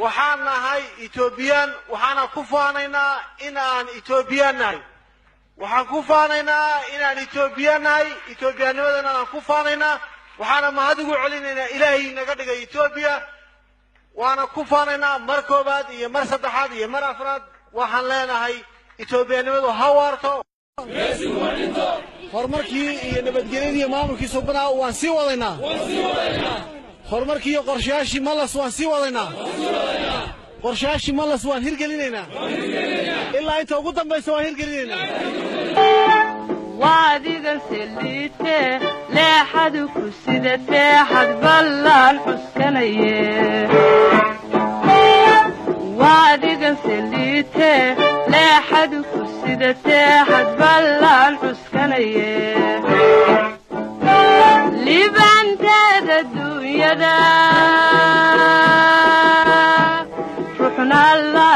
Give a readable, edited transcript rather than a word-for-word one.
Waxaan nahay Etoobiyaan, waxaana ku faanaynaa in aan Etoobiyaan nahay. Waxaan ku faanaynaa inaan Etoobiyaan nahay, Etoobiyaanimadana aan ku faanaynaa. Waxaana mahad ugu celinaynaa Ilaahay naga dhigay Etoobiya, waana ku faanaynaa mar koobaad iyo mar saddexaad iyo mar afraad. Waxaan leenahay Etoobiyaanimadu ha waarto. Horumarkii iyo nabadgelyadii iyo maamulkii subanaa waan sii wadaynaa. Horumarkii iyo qorshayaashii Malas waan sii wadaynaa. Qorshayaashii Malas waan hirgelinaynaa, ilaa inta ugu dambaysa waan hirgelinaynaa. Waadigan seliite leexadu ku sidatee xad ballaan cuskanaye. Waadigan seliite leexadu ku sidatee xad ballaan cuskanaye. Liibaanteeda duunyada ruxna.